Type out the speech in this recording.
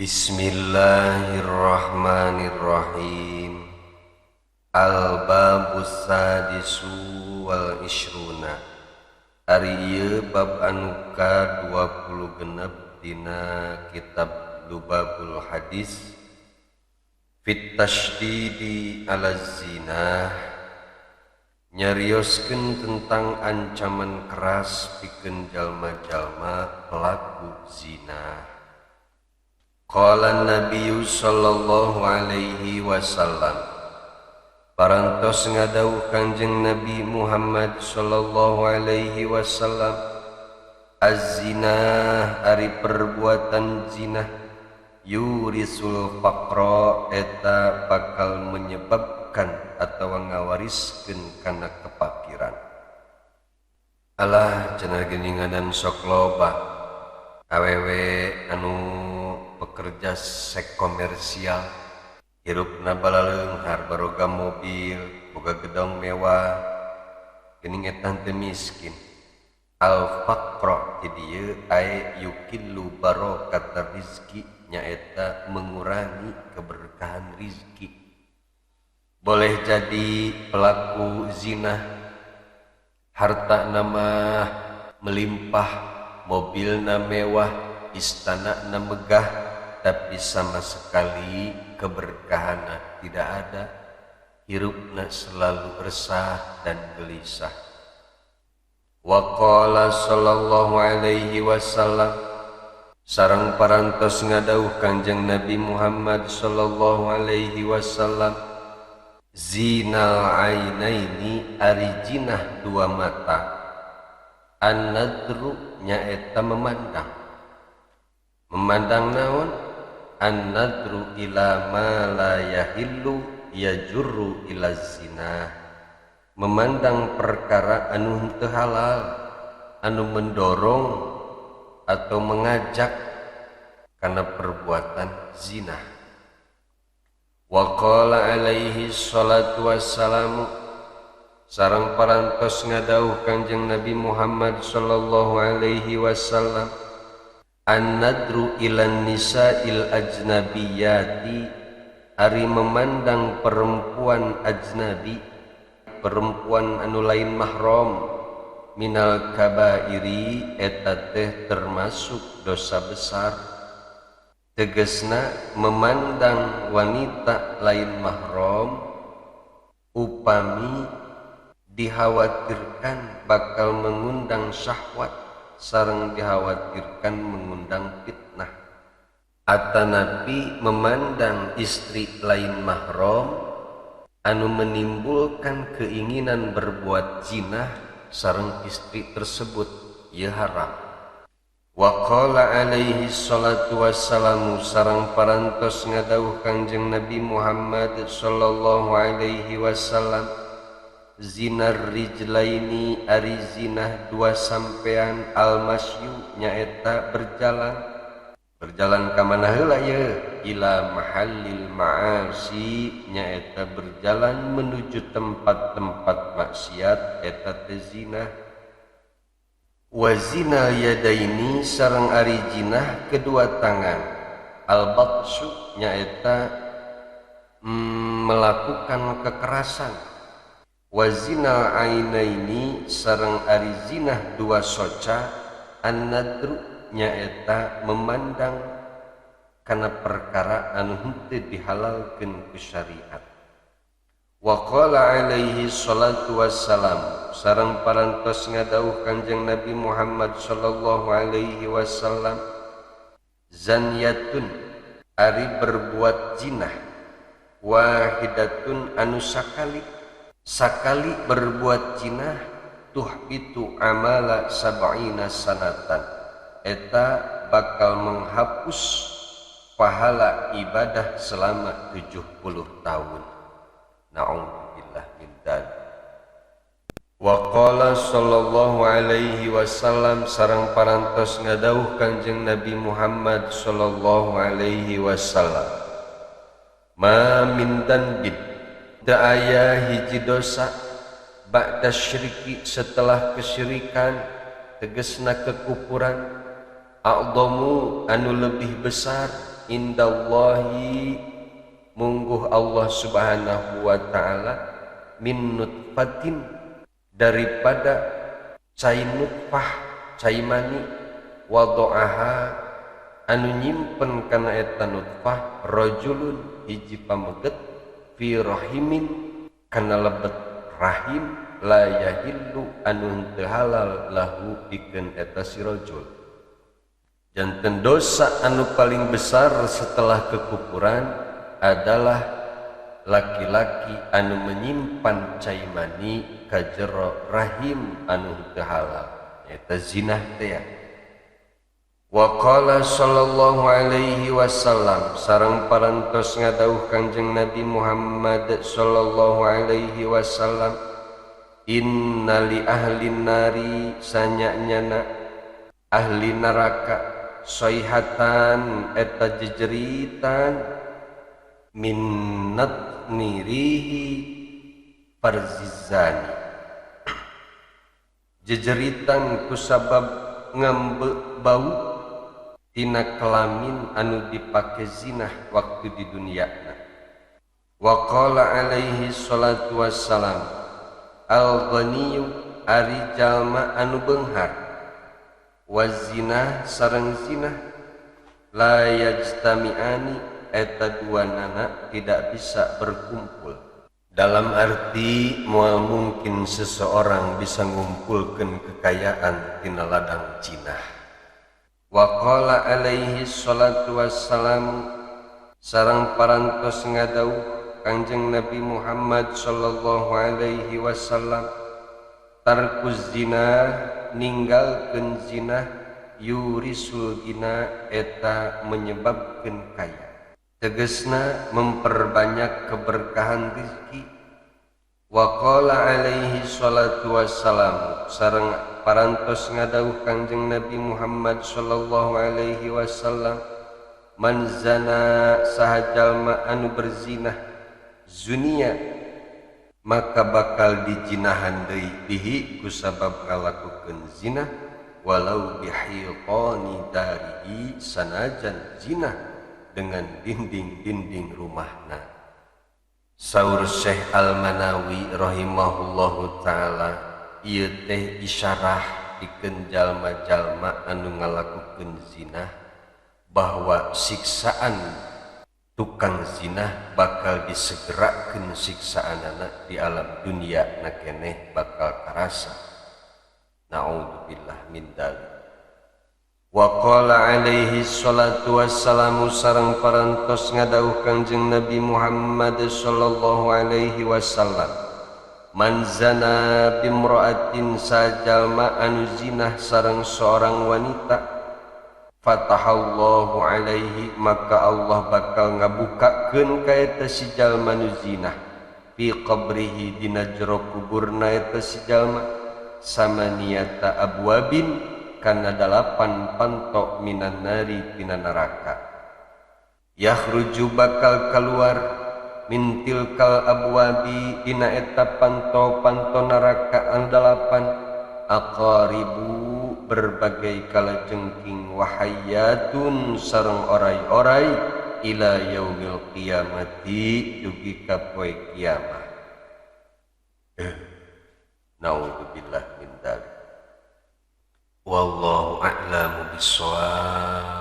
Bismillahirrahmanirrahim. Al-babus sadisu wal ishruna. Ari ieu bab anu ka-26 dina kitab Lubabul Hadis. Fit tasydidi ala zina, nyarioskeun tentang ancaman keras pikeun jalma-jalma pelaku zina. Qala Nabi sallallahu alaihi wasallam, parantos ngadawuh Kanjeng Nabi Muhammad sallallahu alaihi wasallam, az-zina ari perbuatan zina, yurisul faqra eta bakal menyebabkan atau ngawariskeun kana kepakiran. Alah, cenah geuningan sok loba awewe anu pekerja seks komersial, hirupna balaleunghar, baroga mobil, boga gedong mewah, geuning eta teu miskin. Al faqra di dieu ay yukillu barokata rizki, nyaeta mengurangi keberkahan rizki. Boleh jadi pelaku zina harta nama melimpah, mobilna mewah, istana na megah, tapi sama sekali keberkahan tidak ada, hirupna selalu resah dan gelisah. Wa qala sallallahu alaihi wasallam, sareng parantos ngadawuh Kanjeng Nabi Muhammad sallallahu alaihi wasallam, zinal ainaini ari jinah dua mata, an-nadru nyaeta memandang. Memandang naon? An-nadru ila ma la yahillu yajurru ila zina, memandang perkara anu henteu halal, anu mendorong atau mengajak karena perbuatan zina. Wa qala alaihi salatu wassalamu, sareng parantos ngadawuh Kanjeng Nabi Muhammad sallallahu alaihi wasallam, an-nadru ilan nisa'il ajnabiyati ari memandang perempuan ajnabi, perempuan anu lain mahram, minal kabairi eta teh termasuk dosa besar. Tegesna memandang wanita lain mahram upami dikhawatirkan bakal mengundang syahwat sareng dikhawatirkan mengundang fitnah. Atanapi memandang istri lain mahram anu menimbulkan keinginan berbuat zina sareng istri tersebut, ya haram. Wa qala alaihi salatu wassalamu, sareng parantos ngadawuh Kanjeng Nabi Muhammad sallallahu alaihi wasallam, zinar rijlaini ari zinah dua sampean, almasyu nyaeta berjalan. Berjalan ka mana heula ye? Ila mahallil ma'asi, nyaeta berjalan menuju tempat-tempat maksiat, eta teh zina. Wa zina yadaini sareng ari jinah kedua tangan, al batsu nyaeta melakukan kekerasan. Wa zina ainaini sareng ari zinah dua soca, an-nadru nyaeta memandang kana perkara anu henteu dihalalkeun ku syariat. Wa qala alaihi salatu wassalam, sareng parantos ngadawuh Kanjeng Nabi Muhammad sallallahu alaihi wasallam, zanyatun ari berbuat zinah, wahidatun anu sakali, sakali berbuat jinah, tuhbitu amala sab'ina sanatan, eta bakal menghapus pahala ibadah selama 70 tahun. Na'udzubillah min dzalik. Wa qala sallallahu alaihi wasallam, sareng parantos ngadawuh Kanjeng Nabi Muhammad sallallahu alaihi wasallam, ma min danbin teu aya hiji dosa, ba'da syirki setelah kesyirikan, tegesna kekufuran, a'dhamu anu lebih besar, indallahi mungguh Allah Subhanahu wa taala min nutfatin daripada cai nutfah cai mani wada'aha anu nyimpen kana eta nutfah rajulun hiji pameget fi rahimin kana lebet rahim la yahillu anu henteu halal lahu pikeun eta si rajul. Janten dosa anu paling besar setelah kekufuran adalah laki-laki anu menyimpan cai mani ka jero rahim anu henteu halal, eta zinah teh. Wa qala sallallahu alaihi wasallam sareng parantos ngadawuh Kangjeng Nabi Muhammad sallallahu alaihi wasallam inna li ahli nari sanyanyana ahli neraka sayhatan eta jejeritan minnat nirihi farzizani jejeritan kusabab ngambe bau tina kelamin anu dipake zinah waktu di dunia. Wa qala alaihi salatu wassalam al ghaniyu ari jalma anu beunghar wa zinah sareng zinah la yajtami'ani eta dua nana tidak bisa berkumpul. Dalam arti moal mungkin seseorang bisa ngumpulkeun kekayaan tina ladang zinah. Wa qala alaihi salatu wassalam sareng parantos ngadawuh Kangjeng Nabi Muhammad sallallahu alaihi wasallam tarkuz zina ninggalkeun zina yurisul gina eta menyebabkeun kaya, tegesna memperbanyak keberkahan rezeki. Wa qala alaihi salatu wassalam sareng parantos ngadawuh Kangjeng Nabi Muhammad sallallahu alaihi wasallam man zana saha jalma anu berzinah zunia maka bakal dijinahan deui bihi kusabab ngalakukeun zina walau bihitani darihi sanajan zina dengan dinding-dinding rumahna. Saur Syekh Al-Manawi rahimahullahu taala ieu teh isyarah pikeun jalma-jalma anu ngalakukeun zina bahwa siksaan tukang zina bakal disegerakeun siksaanana di alam dunia na keneh bakal karasa. Naudzubillah min dzalik. Wa qala alaihi salatu wassalamu sareng parantos ngadawuh Kangjeng Nabi Muhammad sallallahu alaihi wasallam man zana bimra'atin sajalma anu zinah sareng seorang wanita fatahallahu alaihi maka Allah bakal ngabukakeun ka eta si jalma nu zinah fi qabrihi dina jero kuburna eta si jalma samaniyata abwabin kana 8 pantok minan nari tina neraka. Yakhruju bakal keluar min tilkal abwabi dina eta panto-panto neraka anu 8 aqaribu berbagai kalajengking wahayatun sareng orai-orai ila yaumil qiyamati dugi ka poe kiamat. Naudzubillah min dzalik. Wallahu a'lamu bissawab.